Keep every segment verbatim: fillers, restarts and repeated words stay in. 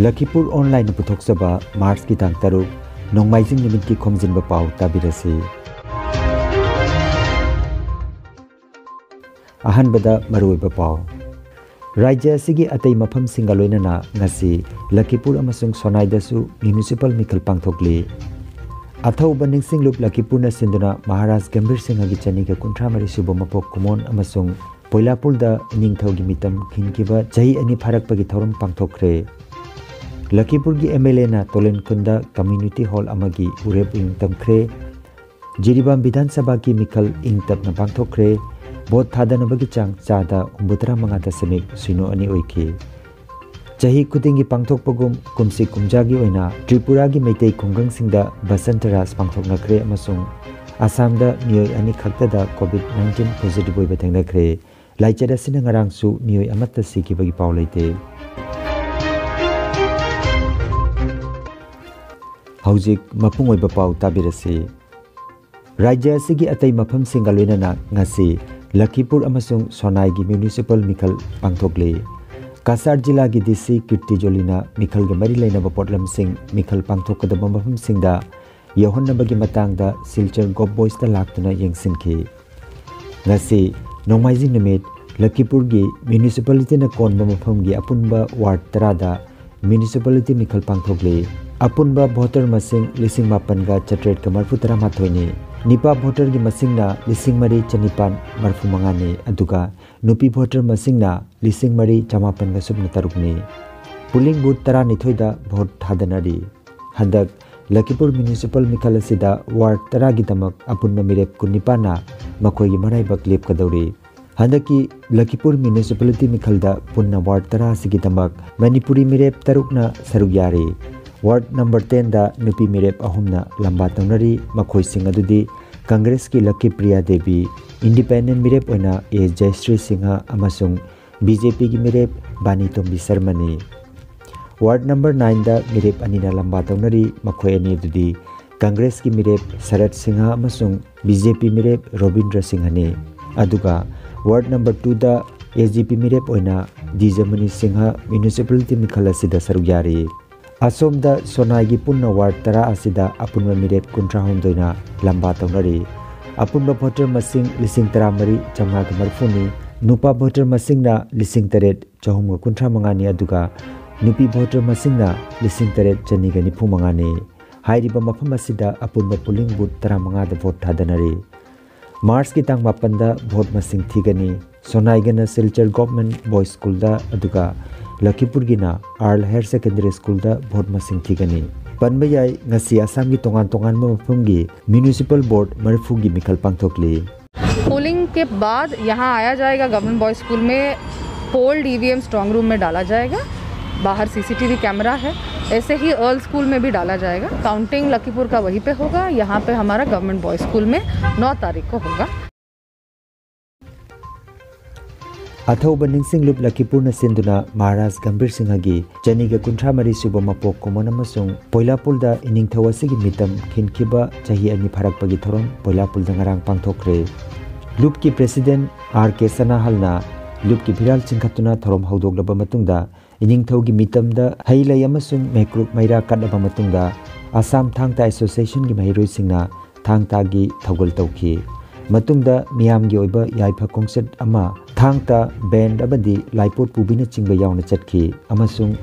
ꯂꯈꯤꯄꯨꯔ ꯑꯣꯟꯂꯥꯏꯟꯅ ꯄꯨꯊꯣꯛꯆꯕ ꯃꯥꯔꯆꯀꯤ ꯇꯥꯡ ꯇꯔꯨꯛ, ꯅꯣꯡꯃꯥꯏꯖꯤꯡ ꯅꯨꯃꯤꯠꯀꯤ ꯈꯣꯝꯖꯤꯟꯕ ꯄꯥꯎ ꯇꯥꯕꯤꯔꯁꯤ꯫ ꯑꯍꯥꯟꯕꯗ ꯃꯔꯨꯑꯣꯏꯕ ꯄꯥꯎ꯫ ꯔꯥꯖ꯭ꯌ ꯑꯁꯤꯒꯤ ꯑꯇꯩ ꯃꯐꯝꯁꯤꯡꯒ ꯂꯣꯏꯅꯅ ꯉꯁꯤ ꯂꯈꯤꯄꯨꯔ ꯑꯃꯁꯨꯡ ꯁꯣꯅꯥꯏꯗꯁꯨ ꯃ꯭ꯌꯨꯅꯤꯁꯤꯄꯥꯜ ꯃꯤꯈꯜ ꯄꯥꯡꯊꯣꯛꯂꯤ꯫ ꯑꯊꯧꯕ ꯅꯤꯡꯁꯤꯡꯂꯨꯞ ꯂꯈꯤꯄꯨꯔꯅ ꯁꯤꯟꯗꯨꯅ ꯃꯍꯥꯔꯥꯖ ꯒꯝꯚꯤꯔ ꯁꯤꯡꯍꯒꯤ ꯆꯅꯤꯒ ꯀꯨꯟꯊ꯭ꯔꯥ ꯃꯔꯤ ꯁꯨꯕ ꯃꯄꯣꯛ ꯀꯨꯝꯑꯣꯟ ꯑꯃꯁꯨꯡ ꯄꯣꯏꯂꯥꯄꯨꯜꯗ ꯏꯅꯤꯡꯊꯧꯒꯤ ꯃꯤꯇꯝ ꯈꯤꯟꯈꯤꯕ ꯆꯍꯤ ꯑꯅꯤ ꯐꯥꯔꯛꯄꯒꯤ ꯊꯧꯔꯝ ꯄꯥꯡꯊꯣꯛꯈ꯭ꯔꯦ꯫ ꯂꯈꯤꯄꯨꯔꯒꯤ ꯑꯦꯝ ꯑꯦꯜ ꯑꯦꯅ ꯇꯣꯂꯦꯟ ꯈꯨꯟꯗ ꯀꯝꯃ꯭ꯌꯨꯅꯤꯇꯤ ꯍꯣꯜ ꯑꯃꯒꯤ ꯎꯔꯦꯞ ꯎꯌꯨꯡ ꯇꯝꯈ꯭ꯔꯦ꯫ ꯖꯤꯔꯤꯕꯥꯝ ꯕꯤꯙꯥꯟ ꯁꯚꯥꯒꯤ ꯃꯤꯈꯜ ꯏꯪ ꯇꯞꯅ ꯄꯥꯡꯊꯣꯛꯈ꯭ꯔꯦ꯫ ꯚꯣꯠ ꯊꯥꯗꯅꯕꯒꯤ ꯆꯥꯡ ꯆꯥꯗ ꯍꯨꯝꯐꯨꯇꯔꯥ ꯃꯉꯥ ꯗꯁꯃꯤꯛ ꯁꯤꯅꯣ ꯑꯅꯤ ꯑꯣꯏꯈꯤ꯫ ꯆꯍꯤ ꯈꯨꯗꯤꯡꯒꯤ ꯄꯥꯡꯊꯣꯛꯄꯒꯨꯝ ꯀꯨꯝꯁꯤ ꯀꯨꯝꯖꯥꯒꯤ ꯑꯣꯏꯅ ꯇ꯭ꯔꯤꯄꯨꯔꯥꯒꯤ ꯃꯩꯇꯩ ꯈꯨꯡꯒꯪꯁꯤꯡꯗ ꯕꯁꯟꯇ ꯔꯥꯁ ꯄꯥꯡꯊꯣꯛꯅꯈ꯭ꯔꯦ ꯑꯃꯁꯨꯡ ꯑꯁꯥꯝꯗ ꯃꯤꯑꯣꯏ ꯑꯅꯤ ꯈꯛꯇꯗ ꯀꯣꯚꯤꯗ ꯅꯥꯏꯟꯇꯤꯟ ꯄꯣꯖꯤꯇꯤꯚ ꯑꯣꯏꯕ ꯊꯦꯡꯅꯈ꯭ꯔꯦ꯫ ꯂꯥꯏꯆꯠ ꯑꯁꯤꯅ ꯉꯔꯥꯡꯁꯨ ꯃꯤꯑꯣꯏ ꯑꯃꯠꯇ ꯁꯤꯈꯤꯕꯒꯤ ꯄꯥꯎ ꯂꯩꯇꯦ꯫ ꯍꯧꯖꯤꯛ ꯃꯄꯨꯡ ꯑꯣꯏꯕ ꯄꯥꯎ ꯇꯥꯕꯤꯔꯁꯤ꯫ ꯔꯥꯖ꯭ꯌ ꯑꯁꯤꯒꯤ ꯑꯇꯩ ꯃꯐꯝꯁꯤꯡꯒ ꯂꯣꯏꯅꯅ ꯉꯁꯤ ꯂꯈꯤꯄꯨꯔ ꯑꯃꯁꯨꯡ ꯁꯣꯅꯥꯏꯒꯤ ꯃ꯭ꯌꯨꯅꯤꯁꯤꯄꯥꯜ ꯃꯤꯈꯜ ꯄꯥꯡꯊꯣꯛꯂꯤ꯫ ꯀꯁꯥꯔ ꯖꯤꯂꯥꯒꯤ ꯗꯤ ꯁꯤ ꯀꯤꯔꯇꯤ ꯖꯣꯂꯤꯅ ꯃꯤꯈꯜꯒ ꯃꯔꯤ ꯂꯩꯅꯕ ꯄꯣꯠꯂꯝꯁꯤꯡ ꯃꯤꯈꯜ ꯄꯥꯡꯊꯣꯛꯀꯗꯕ ꯃꯐꯝꯁꯤꯡꯗ ꯌꯧꯍꯟꯅꯕꯒꯤ ꯃꯇꯥꯡꯗ ꯁꯤꯜꯆꯔ ꯒꯣꯞ ꯕꯣꯏꯁꯇ ꯂꯥꯛꯇꯨꯅ ꯌꯦꯡꯁꯤꯟꯈꯤ꯫ ꯉꯁꯤ ꯅꯣꯡꯃꯥꯏꯖꯤꯡ ꯅꯨꯃꯤꯠ ꯂꯈꯤꯄꯨꯔꯒꯤ ꯃ꯭ꯌꯨꯅꯤꯁꯤꯄꯥꯂꯤꯇꯤꯅ ꯀꯣꯟꯕ ꯃꯐꯝꯒꯤ ꯑꯄꯨꯟꯕ ꯋꯥꯔꯗ ꯇꯔꯥꯗ ꯃ꯭ꯌꯨꯅꯤꯁꯤꯄꯥꯂꯤꯇꯤ ꯃꯤꯈꯜ ꯄꯥꯡꯊꯣꯛꯂꯤ꯫ ꯑꯄꯨꯟꯕ ꯚꯣꯇꯔ ꯃꯁꯤꯡ ꯂꯤꯁꯤꯡ ꯃꯥꯄꯟꯒ ꯆꯥꯇ꯭ꯔꯦꯠꯀ ꯃꯔꯤꯐꯨ ꯇꯔꯥꯃꯥꯊꯣꯏꯅꯤ꯫ ꯅꯤꯄꯥ ꯚꯣꯇꯔꯒꯤ ꯃꯁꯤꯡꯅ ꯂꯤꯁꯤꯡ ꯃꯔꯤ ꯆꯅꯤꯄꯥꯟ ꯃꯔꯤꯐꯨ ꯃꯉꯥꯅꯤ, ꯑꯗꯨꯒ ꯅꯨꯄꯤ ꯚꯣꯇꯔ ꯃꯁꯤꯡꯅ ꯂꯤꯁꯤꯡ ꯃꯔꯤ ꯆꯃꯥꯄꯟꯒ ꯁꯨꯞꯅ ꯇꯔꯨꯛꯅꯤ꯫ ꯄꯣꯂꯤꯡ ꯕꯨꯊ ꯇꯔꯥꯅꯤꯊꯣꯏꯗ ꯚꯣꯠ ꯊꯥꯗꯅꯔꯤ꯫ ꯍꯟꯗꯛ ꯂꯈꯤꯄꯨꯔ ꯃ꯭ꯌꯨꯅꯤꯁꯤꯄꯥꯜ ꯃꯤꯈꯜ ꯑꯁꯤꯗ ꯋꯥꯔꯗ ꯇꯔꯥꯒꯤꯗꯃꯛ ꯑꯄꯨꯟꯕ ꯃꯤꯔꯦꯞ ꯀꯨꯟꯅꯤꯄꯥꯟꯅ ꯃꯈꯣꯏꯒꯤ ꯃꯔꯥꯏꯕꯛ ꯂꯦꯞꯀꯗꯧꯔꯤ꯫ ꯍꯟꯗꯛꯀꯤ ꯂꯈꯤꯄꯨꯔ ꯃ꯭ꯌꯨꯅꯤꯁꯤꯄꯥꯂꯤꯇꯤ ꯃꯤꯈꯜꯗ ꯄꯨꯟꯅ ꯋꯥꯔꯗ ꯇꯔꯥ ꯑꯁꯤꯒꯤꯗꯃꯛ ꯃꯅꯤꯄꯨꯔꯤ ꯃꯤꯔꯦꯞ ꯇꯔꯨꯛꯅ ꯁꯔꯨꯛ ꯌꯥꯔꯤ꯫ ꯋꯥꯔꯗ ꯅꯝꯕꯔ ꯇꯦꯟꯗ ꯅꯨꯄꯤ ꯃꯤꯔꯦꯞ ꯑꯍꯨꯝꯅ ꯂꯝꯕꯥ ꯇꯧꯅꯔꯤ꯫ ꯃꯈꯣꯏꯁꯤꯡ ꯑꯗꯨꯗꯤ ꯀꯪꯒ꯭ꯔꯦꯁꯀꯤ ꯂꯛꯀꯤ ꯄ꯭ꯔꯤꯌꯥ ꯗꯦꯕꯤ, ꯏꯟꯗꯤꯄꯦꯟꯗꯦꯟ ꯃꯤꯔꯦꯞ ꯑꯣꯏꯅ ꯑꯦ ꯖꯌꯁ꯭ꯔꯤ ꯁꯤꯡꯍ ꯑꯃꯁꯨꯡ ꯕꯤ ꯖꯦ ꯄꯤꯒꯤ ꯃꯤꯔꯦꯞ ꯕꯥꯅꯤ ꯇꯣꯝꯕꯤ ꯁꯔꯃꯅꯤ꯫ ꯋꯥꯔꯗ ꯅꯝꯕꯔ ꯅꯥꯏꯟꯗ ꯃꯤꯔꯦꯞ ꯑꯅꯤꯅ ꯂꯝꯕꯥ ꯇꯧꯅꯔꯤ꯫ ꯃꯈꯣꯏ ꯑꯅꯤ ꯑꯗꯨꯗꯤ ꯀꯪꯒ꯭ꯔꯦꯁꯀꯤ ꯃꯤꯔꯦꯞ ꯁꯔꯠ ꯁꯤꯡꯍ ꯑꯃꯁꯨꯡ ꯕꯤ ꯖꯦ ꯄꯤ ꯃꯤꯔꯦꯞ ꯔꯣꯕꯤꯟꯗ꯭ꯔ ꯁꯤꯡꯍꯅꯤ꯫ ꯑꯗꯨꯒ ꯋꯥꯔꯗ ꯅꯝꯕꯔ ꯇꯨꯗ ꯑꯦꯁ ꯖꯤ ꯄꯤ ꯃꯤꯔꯦꯞ ꯑꯣꯏꯅ ꯗꯤ ꯖꯃꯅꯤ ꯁꯤꯡꯍ ꯃ꯭ꯌꯨꯅꯤꯁꯤꯄꯥꯂꯤꯇꯤ ꯃꯤꯈꯜ ꯑꯁꯤꯗ ꯁꯔꯨꯛ ꯌꯥꯔꯤ꯫ ꯑꯁꯣꯝꯗ ꯁꯣꯅꯥꯏꯒꯤ ꯄꯨꯟꯅ ꯋꯥꯔꯗ ꯇꯔꯥ ꯑꯁꯤꯗ ꯑꯄꯨꯟꯕ ꯃꯤꯔꯦꯞ ꯀꯨꯟꯊ꯭ꯔꯥ ꯍꯨꯝꯗꯣꯏꯅ ꯂꯝꯕꯥ ꯇꯧꯅꯔꯤ꯫ ꯑꯄꯨꯟꯕ ꯚꯣꯇꯔ ꯃꯁꯤꯡ ꯂꯤꯁꯤꯡ ꯇꯔꯥꯃꯔꯤ ꯆꯥꯝꯃꯉꯥꯒ ꯃꯔꯤꯐꯨꯅꯤ꯫ ꯅꯨꯄꯥ ꯚꯣꯇꯔ ꯃꯁꯤꯡꯅ ꯂꯤꯁꯤꯡ ꯇꯔꯦꯠ ꯆꯍꯨꯝꯒ ꯀꯨꯟꯊ꯭ꯔꯥ ꯃꯉꯥꯅꯤ, ꯑꯗꯨꯒ ꯅꯨꯄꯤ ꯚꯣꯇꯔ ꯃꯁꯤꯡꯅ ꯂꯤꯁꯤꯡ ꯇꯔꯦꯠ ꯆꯅꯤꯒ ꯅꯤꯐꯨ ꯃꯉꯥꯅꯤ꯫ ꯍꯥꯏꯔꯤꯕ ꯃꯐꯝ ꯑꯁꯤꯗ ꯑꯄꯨꯟꯕ ꯄꯣꯂꯤꯡ ꯕꯨꯊ ꯇꯔꯥꯃꯉꯥꯗ ꯚꯣꯠ ꯊꯥꯗꯅꯔꯤ꯫ ꯃꯥꯔꯆꯀꯤ ꯇꯥꯡ ꯃꯥꯄꯟꯗ ꯚꯣꯠ ꯃꯁꯤꯡ ꯊꯤꯒꯅꯤ꯫ ꯁꯣꯅꯥꯏꯒꯅ ꯁꯤꯜꯆꯔ ꯒꯣꯚꯔꯟꯃꯦꯟꯠ ꯕꯣꯏꯁ ꯁ꯭ꯀꯨꯜꯗ, ꯑꯗꯨꯒ ꯂꯈꯤꯄꯨꯔꯒꯤꯅ ꯑꯥꯔꯜ ꯍꯥꯌꯔ ꯁꯦꯀꯦꯟꯗꯔꯤ ꯁ꯭ꯀꯨꯜꯗ ꯚꯣꯠ ꯃꯁꯤꯡ ꯊꯤꯒꯅꯤ꯫ ꯄꯟꯕ ꯌꯥꯏ, ꯉꯁꯤ ꯑꯁꯥꯝꯒꯤ ꯇꯣꯉꯥꯟ ꯇꯣꯉꯥꯟꯕ ꯃꯐꯝꯒꯤ ꯃ꯭ꯌꯨꯅꯤꯁꯤꯄꯥꯜ ꯕꯣꯔꯗ ꯃꯔꯤꯐꯨꯒꯤ ꯃꯤꯈꯜ ꯄꯥꯡꯊꯣꯛꯂꯤ꯫ पोलिंग के बाद यहाँ आया जाएगा, गवर्नमेंट बॉयज़ स्कूल में पोल्ड ईवीएम स्ट्रांग रूम में डाला जाएगा। बाहर सीसीटीवी कैमरा है, ऐसे ही अर्ल स्कूल में भी डाला जाएगा। काउंटिंग लखीपुर का वहीं पे होगा, यहाँ पे हमारा गवर्नमेंट बॉयज़ स्कूल में नौ तारीख को होगा। ꯑꯊꯧꯕ ꯅꯤꯡꯁꯤꯡꯂꯨꯞ ꯂꯈꯤꯄꯨꯔꯅ ꯁꯤꯟꯗꯨꯅ ꯃꯍꯥꯔꯥꯖ ꯒꯝꯚꯤꯔ ꯁꯤꯡꯍꯒꯤ ꯆꯅꯤꯒ ꯀꯨꯟꯊ꯭ꯔꯥ ꯃꯔꯤ ꯁꯨꯕ ꯃꯄꯣꯛ ꯀꯨꯝꯑꯣꯟ ꯑꯃꯁꯨꯡ ꯄꯣꯏꯂꯥꯄꯨꯜꯗ ꯏꯅꯤꯡꯊꯧ ꯑꯁꯤꯒꯤ ꯃꯤꯇꯝ ꯈꯤꯟꯈꯤꯕ ꯆꯍꯤ ꯑꯅꯤ ꯐꯥꯔꯛꯄꯒꯤ ꯊꯧꯔꯝ ꯄꯣꯏꯂꯥꯄꯨꯜꯗ ꯉꯔꯥꯡ ꯄꯥꯡꯊꯣꯛꯈ꯭ꯔꯦ꯫ ꯂꯨꯞꯀꯤ ꯄ꯭ꯔꯦꯁꯤꯗꯦꯟꯠ ꯑꯥꯔ ꯀꯦ ꯁꯅꯥꯍꯜꯅ ꯂꯨꯞꯀꯤ ꯐꯤꯔꯥꯜ ꯆꯤꯡꯈꯠꯇꯨꯅ ꯊꯧꯔꯝ ꯍꯧꯗꯣꯛꯂꯕ ꯃꯇꯨꯡꯗ, ꯏꯅꯤꯡꯊꯧꯒꯤ ꯃꯤꯇꯝꯗ ꯍꯩ ꯂꯩ ꯑꯃꯁꯨꯡ ꯃꯩꯀ꯭ꯔꯨꯞ ꯃꯩꯔꯥ ꯀꯠꯂꯕ ꯃꯇꯨꯡꯗ, ꯑꯁꯥꯝ ꯊꯥꯡ ꯇꯥ ꯑꯦꯁꯣꯁꯤꯌꯦꯁꯟꯒꯤ ꯃꯍꯩꯔꯣꯏꯁꯤꯡꯅ ꯊꯥꯡ ꯇꯥꯒꯤ ꯊꯧꯒꯜ ꯇꯧꯈꯤ꯫ ꯃꯇꯨꯡꯗ ꯃꯤꯌꯥꯝꯒꯤ ꯑꯣꯏꯕ ꯌꯥꯏꯐ ꯈꯣꯡꯆꯠ ꯑꯃ ꯊꯥꯡ ꯇꯥ ꯕꯦꯟꯗ ꯑꯃꯗꯤ ꯂꯥꯏꯄꯣꯠ ꯄꯨꯕꯤꯅꯆꯤꯡꯕ ꯌꯥꯎꯅ ꯆꯠꯈꯤ ꯑꯃꯁꯨꯡ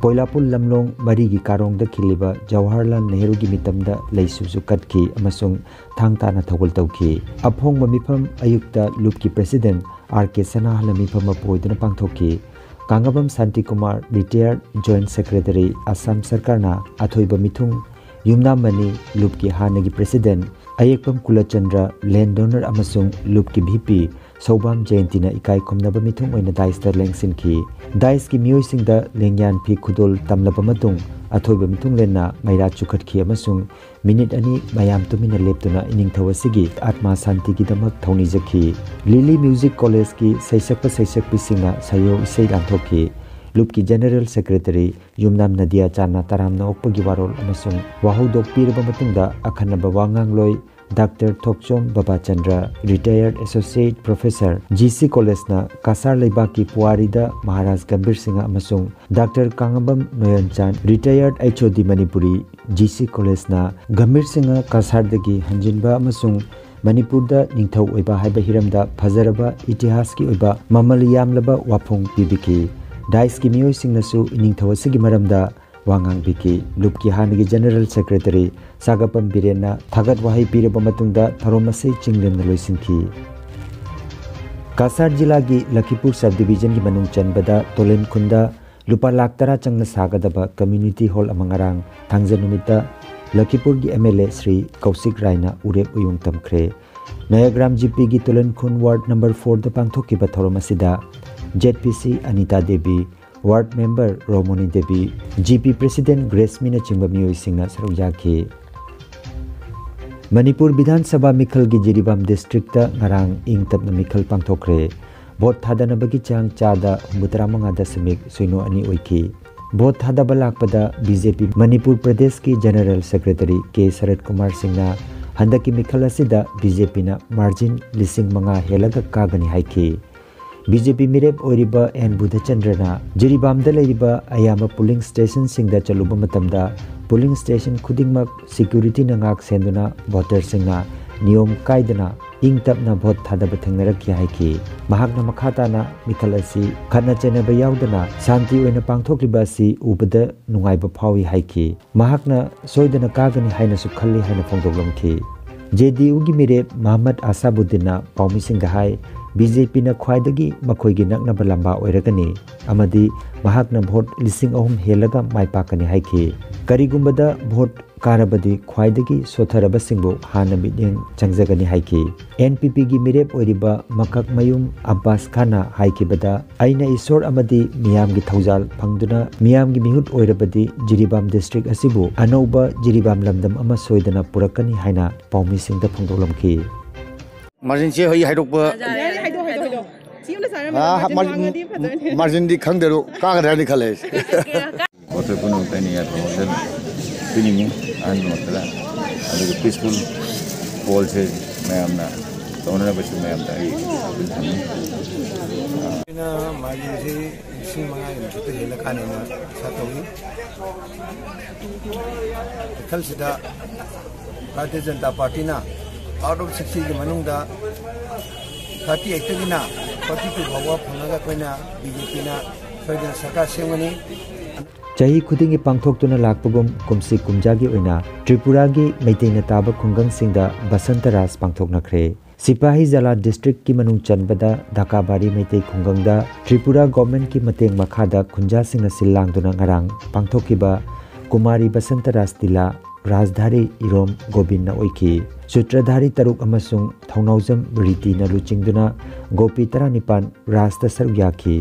ꯄꯣꯏꯂꯥꯄꯨꯜ ꯂꯝꯂꯣꯡ ꯃꯔꯤꯒꯤ ꯀꯥꯔꯣꯡꯗ ꯈꯤꯜꯂꯤꯕ ꯖꯋꯥꯍꯔꯂꯥꯜ ꯅꯦꯍꯔꯨꯒꯤ ꯃꯤꯇꯝꯗ ꯂꯩꯁꯨꯁꯨ ꯀꯠꯈꯤ ꯑꯃꯁꯨꯡ ꯊꯥꯡ ꯇꯥꯅ ꯊꯧꯒꯜ ꯇꯧꯈꯤ꯫ ꯑꯐꯣꯡꯕ ꯃꯤꯐꯝ ꯑꯌꯨꯛꯇ ꯂꯨꯞꯀꯤ ꯄ꯭ꯔꯦꯁꯤꯗꯦꯟꯠ ꯑꯥꯔ ꯀꯦ ꯁꯅꯥꯍꯜꯅ ꯃꯤꯐꯝ ꯃꯄꯨ ꯑꯣꯏꯗꯨꯅ ꯄꯥꯡꯊꯣꯛꯈꯤ꯫ ꯀꯥꯡꯉꯕꯝ ꯁꯥꯟꯇꯤꯀꯨꯃꯥꯔ, ꯔꯤꯇꯥꯌꯔꯗ ꯖꯣꯏꯟꯠ ꯁꯦꯀ꯭ꯔꯦꯇꯔꯤ, ꯑꯁꯥꯝ ꯁꯔꯀꯥꯔꯅ ꯑꯊꯣꯏꯕ ꯃꯤꯊꯨꯡ ꯌꯨꯝꯅꯥꯝ ꯃꯅꯤ, ꯂꯨꯞꯀꯤ ꯍꯥꯟꯅꯒꯤ ꯄ꯭ꯔꯦꯁꯤꯗꯦꯟꯠ ꯑꯌꯦꯛꯄꯝ ꯀꯨꯂꯆꯟꯗ꯭ꯔ, ꯂꯦꯟꯗ ꯗꯣꯅꯔ ꯑꯃꯁꯨꯡ ꯂꯨꯞꯀꯤ ꯚꯤ ꯄꯤ ꯁꯧꯕꯥꯝ ꯖꯌꯟꯇꯤꯅ ꯏꯀꯥꯏ ꯈꯨꯝꯅꯕ ꯃꯤꯊꯨꯡ ꯑꯣꯏꯅ ꯗꯥꯏꯁꯇ ꯂꯦꯡꯁꯤꯟꯈꯤ꯫ ꯗꯥꯏꯁꯀꯤ ꯃꯤꯑꯣꯏꯁꯤꯡꯗ ꯂꯦꯡꯌꯥꯟ ꯐꯤ ꯈꯨꯗꯣꯜ ꯇꯝꯂꯕ ꯃꯇꯨꯡ, ꯑꯊꯣꯏꯕ ꯃꯤꯊꯨꯡꯂꯦꯟꯅ ꯃꯩꯔꯥ ꯆꯨꯈꯠꯈꯤ ꯑꯃꯁꯨꯡ ꯃꯤꯅꯤꯠ ꯑꯅꯤ ꯃꯌꯥꯝ ꯇꯨꯃꯤꯟꯅ ꯂꯦꯞꯇꯨꯅ ꯏꯅꯤꯡꯊꯧ ꯑꯁꯤꯒꯤ ꯑꯥꯠꯃꯥ ꯁꯥꯟꯇꯤꯒꯤꯗꯃꯛ ꯊꯧꯅꯤꯖꯈꯤ꯫ ꯂꯤꯂꯤ ꯃ꯭ꯌꯨꯖꯤꯛ ꯀꯣꯂꯦꯖꯀꯤ ꯁꯩꯁꯛꯄ ꯁꯩꯁꯛꯄꯤꯁꯤꯡꯅ ꯁꯩꯌꯧ ꯏꯁꯩ ꯂꯥꯟꯊꯣꯛꯈꯤ꯫ ꯂꯨꯞꯀꯤ ꯖꯦꯅꯔꯦꯜ ꯁꯦꯀ꯭ꯔꯦꯇꯔꯤ ꯌꯨꯝꯅꯥꯝ ꯅꯗꯤꯌꯥ ꯆꯥꯟꯅ ꯇꯔꯥꯝꯅ ꯑꯣꯛꯄꯒꯤ ꯋꯥꯔꯣꯜ ꯑꯃꯁꯨꯡ ꯋꯥꯍꯧꯗꯣꯛ ꯄꯤꯔꯕ ꯃꯇꯨꯡꯗ, ꯑꯈꯟꯅꯕ ꯋꯥꯉꯥꯡꯂꯣꯏ doctor Thokchom Babachandra, retired associate professor, G C ꯀꯣꯂꯦꯖꯅ ꯀꯁꯥꯔ ꯂꯩꯕꯥꯛꯀꯤ ꯄꯨꯋꯥꯔꯤꯗ ꯃꯍꯥꯔꯥꯖ ꯒꯝꯚꯤꯔ ꯁꯤꯡꯍ ꯑꯃꯁꯨꯡ doctor Kangbam Noyanchan, retired H O D ꯃꯅꯤꯄꯨꯔꯤ, ꯖꯤ ꯁꯤ ꯀꯣꯂꯦꯖꯅ ꯒꯝꯚꯤꯔ ꯁꯤꯡꯍ ꯀꯁꯥꯔꯗꯒꯤ ꯍꯟꯖꯤꯟꯕ ꯑꯃꯁꯨꯡ ꯃꯅꯤꯄꯨꯔꯗ ꯅꯤꯡꯊꯧ ꯑꯣꯏꯕ ꯍꯥꯏꯕ ꯍꯤꯔꯝꯗ ꯐꯖꯔꯕ ꯏꯇꯤꯍꯥꯁꯀꯤ ꯑꯣꯏꯕ ꯃꯃꯜ ꯌꯥꯝꯂꯕ ꯋꯥꯐꯣꯡ ꯄꯤꯕꯤꯈꯤ꯫ ꯗꯥꯏꯁꯀꯤ ꯃꯤꯑꯣꯏꯁꯤꯡꯅꯁꯨ ꯏꯅꯤꯡꯊꯧ ꯑꯁꯤꯒꯤ ꯃꯔꯝꯗ ꯋꯥ ꯉꯥꯡꯕꯤꯈꯤ꯫ ꯂꯨꯞꯀꯤ ꯍꯥꯟꯅꯒꯤ ꯖꯦꯅꯔꯦꯜ ꯁꯦꯀ꯭ꯔꯦꯇꯔꯤ ꯁꯥꯒꯄꯝ ꯕꯤꯔꯦꯟꯅ ꯊꯥꯒꯠ ꯋꯥꯍꯩ ꯄꯤꯔꯕ ꯃꯇꯨꯡꯗ ꯊꯧꯔꯝ ꯑꯁꯤ ꯆꯤꯡꯂꯦꯝꯅ ꯂꯣꯏꯁꯤꯟꯈꯤ꯫ ꯀꯁꯥꯔ ꯖꯤꯂꯥꯒꯤ ꯂꯈꯤꯄꯨꯔ ꯁꯕ ꯗꯤꯕꯤꯖꯟꯒꯤ ꯃꯅꯨꯡ ꯆꯟꯕꯗ ꯇꯣꯂꯦꯟ ꯈꯨꯟꯗ ꯂꯨꯄꯥ ꯂꯥꯈ ꯇꯔꯥ ꯆꯪꯅ ꯁꯥꯒꯗꯕ ꯀꯝꯃ꯭ꯌꯨꯅꯤꯇꯤ ꯍꯣꯜ ꯑꯃ ꯉꯔꯥꯡ ꯊꯥꯡꯖ ꯅꯨꯃꯤꯠꯇ ꯂꯈꯤꯄꯨꯔꯒꯤ M L A Shri Kaushik ꯔꯥꯏꯅ ꯎꯔꯦꯞ ꯎꯌꯨꯡ ꯇꯝꯈ꯭ꯔꯦ꯫ ꯅꯌꯥꯒ꯭ꯔꯥꯝ ꯖꯤ ꯄꯤꯒꯤ ꯇꯣꯂꯦꯟ ꯈꯨꯟ ꯋꯥꯔꯗ ꯅꯝꯕꯔ ꯐꯣꯔꯗ ꯄꯥꯡꯊꯣꯛꯈꯤꯕ ꯊꯧꯔꯝ ꯑꯁꯤꯗ Z P C Anita Devi, ward member Romoni Devi, G P president ꯒ꯭ꯔꯦꯁꯃꯤꯅꯆꯤꯡꯕ ꯃꯤꯑꯣꯏꯁꯤꯡꯅ ꯁꯔꯨꯛ ꯌꯥꯈꯤ꯫ ꯃꯅꯤꯄꯨꯔ ꯕꯤꯙꯥꯟ ꯁꯚꯥ ꯃꯤꯈꯜꯒꯤ ꯖꯤꯔꯤꯕꯥꯝ ꯗꯤꯁꯇ꯭ꯔꯤꯛꯇ ꯉꯔꯥꯡ ꯏꯪ ꯇꯞꯅ ꯃꯤꯈꯜ ꯄꯥꯡꯊꯣꯛꯈ꯭ꯔꯦ꯫ ꯚꯣꯠ ꯊꯥꯗꯅꯕꯒꯤ ꯆꯥꯡ ꯆꯥꯗ ꯍꯨꯝꯐꯨꯇꯔꯥ ꯃꯉꯥ ꯗꯁꯃꯤꯛ ꯁꯤꯅꯣ ꯑꯅꯤ ꯑꯣꯏꯈꯤ꯫ ꯚꯣꯠ ꯊꯥꯗꯕ ꯂꯥꯛꯄꯗ B J P ꯃꯅꯤꯄꯨꯔ ꯄ꯭ꯔꯗꯦꯁꯀꯤ ꯖꯦꯅꯔꯦꯜ ꯁꯦꯀ꯭ꯔꯦꯇꯔꯤ ꯀꯦ ꯁꯔꯠ ꯀꯨꯃꯥꯔ ꯁꯤꯡꯅ ꯍꯟꯗꯛꯀꯤ ꯃꯤꯈꯜ ꯑꯁꯤꯗ B J Pꯅ ꯃꯥꯔꯖꯤꯟ ꯂꯤꯁꯤꯡ ꯃꯉꯥ ꯍꯦꯜꯂꯒ ꯀꯥꯒꯅꯤ ꯍꯥꯏꯈꯤ꯫ B J P ꯃꯤꯔꯦꯞ ꯑꯣꯏꯔꯤꯕ ꯑꯦꯟ ꯕꯨꯙꯆꯟꯗ꯭ꯔꯅ ꯖꯤꯔꯤꯕꯥꯝꯗ ꯂꯩꯔꯤꯕ ꯑꯌꯥꯝꯕ ꯄꯣꯂꯤꯡ ꯁ꯭ꯇꯦꯁꯟꯁꯤꯡꯗ ꯆꯠꯂꯨꯕ ꯃꯇꯝꯗ ꯄꯣꯂꯤꯡ ꯁ꯭ꯇꯦꯁꯟ ꯈꯨꯗꯤꯡꯃꯛ ꯁꯦꯀ꯭ꯌꯨꯔꯤꯇꯤꯅ ꯉꯥꯛ ꯁꯦꯟꯗꯨꯅ ꯚꯣꯇꯔꯁꯤꯡꯅ ꯅꯤꯌꯣꯝ ꯀꯥꯏꯗꯅ ꯏꯪ ꯇꯞꯅ ꯚꯣꯠ ꯊꯥꯗꯕ ꯊꯦꯡꯅꯔꯛꯈꯤ ꯍꯥꯏꯈꯤ꯫ ꯃꯍꯥꯛꯅ ꯃꯈꯥ ꯇꯥꯅ ꯃꯤꯈꯜ ꯑꯁꯤ ꯈꯠꯅ ꯆꯩꯅꯕ ꯌꯥꯎꯗꯅ ꯁꯥꯟꯇꯤ ꯑꯣꯏꯅ ꯄꯥꯡꯊꯣꯛꯂꯤꯕ ꯑꯁꯤ ꯎꯕꯗ ꯅꯨꯡꯉꯥꯏꯕ ꯐꯥꯎꯏ ꯍꯥꯏꯈꯤ꯫ ꯃꯍꯥꯛꯅ ꯁꯣꯏꯗꯅ ꯀꯥꯒꯅꯤ ꯍꯥꯏꯅꯁꯨ ꯈꯜꯂꯤ ꯍꯥꯏꯅ ꯐꯣꯡꯗꯣꯛꯂꯝꯈꯤ꯫ J D Uꯒꯤ ꯃꯤꯔꯦꯞ ꯃꯍꯃꯗ ꯑꯁꯥꯕꯨꯗꯗꯤꯟꯅ ꯄꯥꯎꯃꯤꯁꯤꯡꯗ ꯍꯥꯏ, B J Pꯅ ꯈ꯭ꯋꯥꯏꯗꯒꯤ ꯃꯈꯣꯏꯒꯤ ꯅꯛꯅꯕ ꯂꯝꯕꯥ ꯑꯣꯏꯔꯒꯅꯤ ꯑꯃꯗꯤ ꯃꯍꯥꯛꯅ ꯚꯣꯠ ꯂꯤꯁꯤꯡ ꯑꯍꯨꯝ ꯍꯦꯜꯂꯒ ꯃꯥꯏ ꯄꯥꯛꯀꯅꯤ ꯍꯥꯏꯈꯤ꯫ ꯀꯔꯤꯒꯨꯝꯕꯗ ꯚꯣꯠ ꯀꯥꯔꯕꯗꯤ ꯈ꯭ꯋꯥꯏꯗꯒꯤ ꯁꯣꯠꯊꯔꯕꯁꯤꯡꯕꯨ ꯍꯥꯟꯅ ꯃꯤꯠꯌꯦꯡ ꯆꯪꯖꯒꯅꯤ ꯍꯥꯏꯈꯤ꯫ N P Pꯒꯤ ꯃꯤꯔꯦꯞ ꯑꯣꯏꯔꯤꯕ ꯃꯀꯛꯃꯌꯨꯝ ꯑꯕꯥꯁ ꯈꯥꯟꯅ ꯍꯥꯏꯈꯤꯕꯗ, "ꯑꯩꯅ ꯏꯁꯣꯔ ꯑꯃꯗꯤ ꯃꯤꯌꯥꯝꯒꯤ ꯊꯧꯖꯥꯜ ꯐꯪꯗꯨꯅ ꯃꯤꯌꯥꯝꯒꯤ ꯃꯤꯍꯨꯠ ꯑꯣꯏꯔꯕꯗꯤ ꯖꯤꯔꯤꯕꯥꯝ ꯗꯤꯁꯇ꯭ꯔꯤꯛ ꯑꯁꯤꯕꯨ ꯑꯅꯧꯕ ꯖꯤꯔꯤꯕꯥꯝ ꯂꯝꯗꯝ ꯑꯃ ꯁꯣꯏꯗꯅ ꯄꯨꯔꯛꯀꯅꯤ" ꯍꯥꯏꯅ ꯄꯥꯎꯃꯤꯁꯤꯡꯗ ꯐꯣꯡꯗꯣꯛꯂꯝꯈꯤ꯫ ꯃꯥꯔꯖꯤꯟꯁꯦ ꯑꯩ ꯍꯥꯏꯗꯣꯛꯄ ꯌꯥꯔꯦ, ꯍꯥꯏꯗꯣꯛꯑꯣ, ꯍꯥꯏꯗꯣꯛꯑꯣ, ꯍꯥꯏꯗꯣꯛꯑꯣ꯫ ꯁꯤ ꯑꯃꯇ ꯁꯥꯟꯅꯔꯝꯃꯣ꯫ ꯑꯥ, ꯃꯥꯔꯖꯤꯟ ꯃꯥꯔꯖꯤꯟ, ꯋꯥꯡꯉꯗꯤ ꯐꯖꯅꯤ꯫ ꯃꯥꯔꯖꯤꯟꯗꯤ ꯈꯪꯗꯦ ꯑꯗꯣ, ꯀꯥꯒꯗ꯭ꯔꯥ ꯍꯥꯏꯅ ꯈꯜꯂꯦ ꯑꯩꯁꯦ꯫ ꯚꯣꯇꯔ ꯄꯨꯝꯅꯃꯛꯇ ꯑꯩꯅ ꯌꯥꯏꯐꯕ ꯋꯥꯐꯝ ꯄꯤꯅꯤꯡꯉꯤ꯫ ꯑꯍꯜ ꯄꯨꯝꯅꯃꯛꯇꯗ, ꯑꯗꯨꯒ ꯄꯤꯁꯐꯨꯜ ꯄꯣꯜꯁꯦ ꯃꯌꯥꯝꯅ ꯇꯧꯅꯅꯕꯁꯨ ꯃꯌꯥꯝꯗ ꯑꯩ ꯑꯗꯨꯝ ꯊꯝꯃꯤ꯫ ꯑꯩꯅ ꯃꯥꯒꯤꯁꯤ ꯂꯤꯁꯤꯡ ꯃꯉꯥꯒꯤ ꯃꯊꯛꯇ ꯍꯦꯜꯂꯀꯥꯟꯗ ꯑꯩꯅ ꯄꯩꯁꯥ ꯇꯧꯏ꯫ ꯃꯈꯜꯁꯤꯗ Bharatiya Janata ꯄꯥꯔꯇꯤꯅ out of sixty ꯒꯤ ꯃꯅꯨꯡꯗ thirty eight ꯇꯒꯤꯅ forty two ꯐꯥꯎꯕ ꯐꯪꯉꯒ ꯑꯩꯈꯣꯏꯅ ꯕꯤ ꯖꯦ ꯄꯤꯅ ꯁꯣꯏꯗꯅ ꯁꯔꯀꯥꯔ ꯁꯦꯝꯒꯅꯤ꯫ ꯆꯍꯤ ꯈꯨꯗꯤꯡꯒꯤ ꯄꯥꯡꯊꯣꯛꯇꯨꯅ ꯂꯥꯛꯄꯒꯨꯝ ꯀꯨꯝꯁꯤ ꯀꯨꯝꯖꯥꯒꯤ ꯑꯣꯏꯅ ꯇ꯭ꯔꯤꯄꯨꯔꯥꯒꯤ ꯃꯩꯇꯩꯅ ꯇꯥꯕ ꯈꯨꯡꯒꯪꯁꯤꯡꯗ ꯕꯁꯟꯇ ꯔꯥꯁ ꯄꯥꯡꯊꯣꯛꯅꯈ꯭ꯔꯦ꯫ ꯁꯤꯄꯥꯍꯤ ꯖꯂꯥ ꯗꯤꯁꯇ꯭ꯔꯤꯛꯀꯤ ꯃꯅꯨꯡ ꯆꯟꯕꯗ ꯙꯀꯥꯕꯥꯔꯤ ꯃꯩꯇꯩ ꯈꯨꯡꯒꯪꯗ ꯇ꯭ꯔꯤꯄꯨꯔꯥ ꯒꯣꯔꯃꯦꯟꯠꯀꯤ ꯃꯇꯦꯡ ꯃꯈꯥꯗ ꯈꯨꯟꯖꯥꯁꯤꯡꯅ ꯁꯤꯜ ꯂꯥꯡꯗꯨꯅ ꯉꯔꯥꯡ ꯄꯥꯡꯊꯣꯛꯈꯤꯕ ꯀꯨꯃꯥꯔꯤ ꯕꯁꯟꯇ ꯔꯥꯁ ꯇꯤꯂꯥ ꯔꯥꯖꯙꯥꯔꯤ ꯏꯔꯣꯝ ꯒꯣꯕꯤꯟꯅ ꯑꯣꯏꯈꯤ꯫ ꯁꯨꯇ꯭ꯔꯙꯥꯔꯤ ꯇꯔꯨꯛ ꯑꯃꯁꯨꯡ ꯊꯧꯅꯥꯎꯖꯝ ꯔꯤꯇꯤꯅ ꯂꯨꯆꯤꯡꯗꯨꯅ ꯒꯣꯄꯤ ꯇꯔꯥꯅꯤꯄꯥꯟ ꯔꯥꯁꯇ ꯁꯔꯨꯛ ꯌꯥꯈꯤ꯫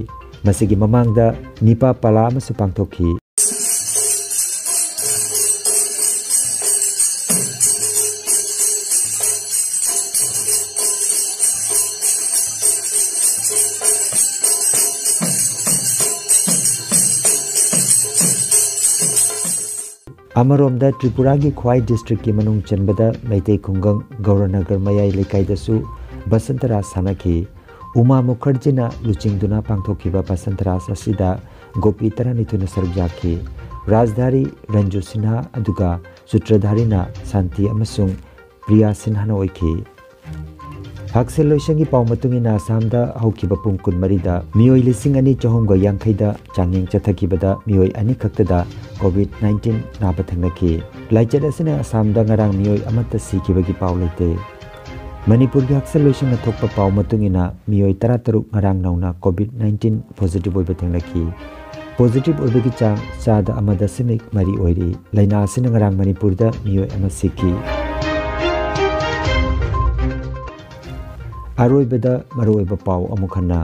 ꯃꯁꯤꯒꯤ ꯃꯃꯥꯡꯗ ꯅꯤꯄꯥ ꯄꯥꯂꯥ ꯑꯃꯁꯨ ꯄꯥꯡꯊꯣꯛꯈꯤ꯫ ꯑꯃꯔꯣꯝꯗ ꯇ꯭ꯔꯤꯄꯨꯔꯥꯒꯤ ꯈ꯭ꯋꯥꯏ ꯗꯤꯁꯇ꯭ꯔꯤꯛꯀꯤ ꯃꯅꯨꯡ ꯆꯟꯕꯗ ꯃꯩꯇꯩ ꯈꯨꯡꯒꯪ ꯒꯧꯔꯅꯒꯔ ꯃꯌꯥꯏ ꯂꯩꯀꯥꯏꯗꯁꯨ ꯕꯁꯟꯇ ꯔꯥꯁ ꯁꯥꯟꯅꯈꯤ꯫ ꯎꯃꯥ ꯃꯨꯈꯔꯖꯤꯅ ꯂꯨꯆꯤꯡꯗꯨꯅ ꯄꯥꯡꯊꯣꯛꯈꯤꯕ ꯕꯁꯟꯇ ꯔꯥꯁ ꯑꯁꯤꯗ ꯒꯣꯄꯤ ꯇꯔꯥꯅꯤꯊꯣꯏꯅ ꯁꯔꯨꯛ ꯌꯥꯈꯤ꯫ ꯔꯥꯖꯙꯥꯔꯤ ꯔꯟꯖꯨ ꯁꯤꯟꯍꯥ ꯑꯗꯨꯒ ꯁꯨꯇ꯭ꯔꯙꯥꯔꯤꯅ ꯁꯥꯟꯇꯤ ꯑꯃꯁꯨꯡ ꯄ꯭ꯔꯤꯌꯥ ꯁꯤꯟꯍꯥꯅ ꯑꯣꯏꯈꯤ꯫ ꯍꯛꯁꯦꯜ ꯂꯣꯏꯁꯪꯒꯤ ꯄꯥꯎ ꯃꯇꯨꯡ ꯏꯟꯅ ꯑꯁꯥꯝꯗ ꯍꯧꯈꯤꯕ ꯄꯨꯡ ꯀꯨꯟꯃꯔꯤꯗ ꯃꯤꯑꯣꯏ ꯂꯤꯁꯤꯡ ꯑꯅꯤ ꯆꯍꯨꯝꯒ ꯌꯥꯡꯈꯩꯗ ꯆꯥꯡꯌꯦꯡ ꯆꯠꯊꯈꯤꯕꯗ ꯃꯤꯑꯣꯏ ꯑꯅꯤꯈꯛꯇꯗ COVID nineteen ꯅꯥꯕ ꯊꯦꯡꯅꯈꯤ꯫ ꯂꯥꯏꯆꯠ ꯑꯁꯤꯅ ꯑꯁꯥꯝꯗ ꯉꯔꯥꯡ ꯃꯤꯑꯣꯏ ꯑꯃꯠꯇ ꯁꯤꯈꯤꯕꯒꯤ ꯄꯥꯎ ꯂꯩꯇꯦ꯫ ꯃꯅꯤꯄꯨꯔꯒꯤ ꯍꯛꯁꯦꯜ ꯂꯣꯏꯁꯪꯅ ꯊꯣꯛꯄ ꯄꯥꯎ ꯃꯇꯨꯡ ꯏꯟꯅ ꯃꯤꯑꯣꯏ ꯇꯔꯥꯇꯔꯨꯛ ꯉꯔꯥꯡ ꯅꯧꯅ COVID nineteen positive ꯑꯣꯏꯕ ꯊꯦꯡꯅꯈꯤ꯫ Positive ꯑꯣꯏꯕꯒꯤ ꯆꯥꯡ ꯆꯥꯗ ꯑꯃ ꯗꯁꯃꯤꯛ ꯃꯔꯤ ꯑꯣꯏꯔꯤ꯫ ꯂꯥꯏꯅꯥ ꯑꯁꯤꯅ ꯉꯔꯥꯡ ꯃꯅꯤꯄꯨꯔꯗ ꯃꯤꯑꯣꯏ ꯑꯃ ꯁꯤꯈꯤ꯫ ꯑꯔꯣꯏꯕꯗ ꯃꯔꯨꯑꯣꯏꯕ ꯄꯥꯎ ꯑꯃꯨꯛ ꯍꯟꯅ꯫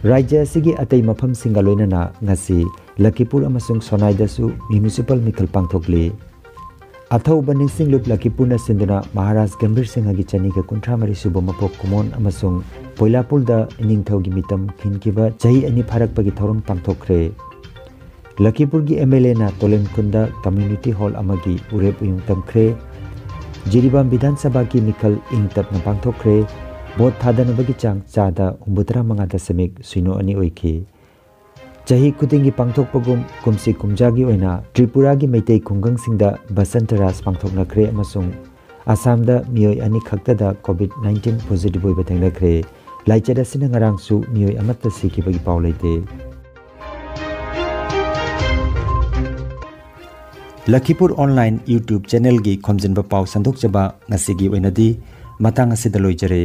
ꯔꯥꯖ꯭ꯌ ꯑꯁꯤꯒꯤ ꯑꯇꯩ ꯃꯐꯝꯁꯤꯡꯒ ꯂꯣꯏꯅꯅ ꯉꯁꯤ ꯂꯈꯤꯄꯨꯔ ꯑꯃꯁꯨꯡ ꯁꯣꯅꯥꯏꯗꯁꯨ municipal ꯃꯤꯈꯜ ꯄꯥꯡꯊꯣꯛꯂꯤ꯫ ꯑꯊꯧꯕ ꯅꯤꯡꯁꯤꯡꯂꯨꯞ ꯂꯈꯤꯄꯨꯔꯅ ꯁꯤꯟꯗꯨꯅ ꯃꯍꯥꯔꯥꯖ ꯒꯝꯚꯤꯔ ꯁꯤꯡꯍꯒꯤ ꯆꯅꯤꯒ ꯀꯨꯟꯊ꯭ꯔꯥ ꯃꯔꯤ ꯁꯨꯕ ꯃꯄꯣꯛ ꯀꯨꯃꯣꯟ ꯑꯃꯁꯨꯡ ꯄꯣꯏꯂꯥꯄꯨꯜꯗ ꯏꯅꯤꯡꯊꯧꯒꯤ ꯃꯤꯇꯝ ꯈꯤꯟꯈꯤꯕ ꯆꯍꯤ ꯑꯅꯤ ꯐꯥꯔꯛꯄꯒꯤ ꯊꯧꯔꯝ ꯄꯥꯡꯊꯣꯛꯈ꯭ꯔꯦ꯫ ꯂꯈꯤꯄꯨꯔꯒꯤ MLAꯅ ꯇꯣꯂꯦꯟ ꯈꯨꯟꯗ community hall ꯑꯃꯒꯤ ꯎꯔꯦꯞ ꯎꯌꯨꯡ ꯇꯝꯈ꯭ꯔꯦ꯫ ꯖꯤꯔꯤꯕꯥꯝ ꯕꯤꯙꯥꯟ ꯁꯚꯥꯒꯤ ꯃꯤꯈꯜ ꯏꯪ ꯇꯞꯅ ꯄꯥꯡꯊꯣꯛꯈ꯭ꯔꯦ꯫ ꯚꯣꯠ ꯊꯥꯗꯅꯕꯒꯤ ꯆꯥꯡ ꯆꯥꯗ ꯍꯨꯝꯐꯨꯇꯔꯥ ꯃꯉꯥ ꯗꯁꯃꯤꯛ ꯁꯤꯅꯣ ꯑꯅꯤ ꯑꯣꯏꯈꯤ꯫ ꯆꯍꯤ ꯈꯨꯗꯤꯡꯒꯤ ꯄꯥꯡꯊꯣꯛꯄꯒꯨꯝ ꯀꯨꯝꯁꯤ ꯀꯨꯝꯖꯥꯒꯤ ꯑꯣꯏꯅ ꯇ꯭ꯔꯤꯄꯨꯔꯥꯒꯤ ꯃꯩꯇꯩ ꯈꯨꯡꯒꯪꯁꯤꯡꯗ ꯕꯁꯟꯇ ꯔꯥꯁ ꯄꯥꯡꯊꯣꯛꯅꯈ꯭ꯔꯦ ꯑꯃꯁꯨꯡ ꯑꯁꯥꯝꯗ ꯃꯤꯑꯣꯏ ꯑꯅꯤ ꯈꯛꯇꯗ ꯀꯣꯚꯤꯗ ꯅꯥꯏꯟꯇꯤꯟ ꯄꯣꯖꯤꯇꯤꯚ ꯑꯣꯏꯕ ꯊꯦꯡꯅꯈ꯭ꯔꯦ꯫ ꯂꯥꯏꯆꯠ ꯑꯁꯤꯅ ꯉꯔꯥꯡꯁꯨ ꯃꯤꯑꯣꯏ ꯑꯃꯠꯇ ꯁꯤꯈꯤꯕꯒꯤ ꯄꯥꯎ ꯂꯩꯇꯦ꯫ ꯂꯈꯤꯄꯨꯔ ꯑꯣꯟꯂꯥꯏꯟ YouTube ꯆꯦꯅꯦꯜꯒꯤ ꯈꯣꯝꯖꯤꯟꯕ ꯄꯥꯎ ꯁꯟꯗꯣꯛꯆꯕ ꯉꯁꯤꯒꯤ ꯑꯣꯏꯅꯗꯤ ꯃꯇꯥꯡ ꯑꯁꯤꯗ ꯂꯣꯏꯖꯔꯦ꯫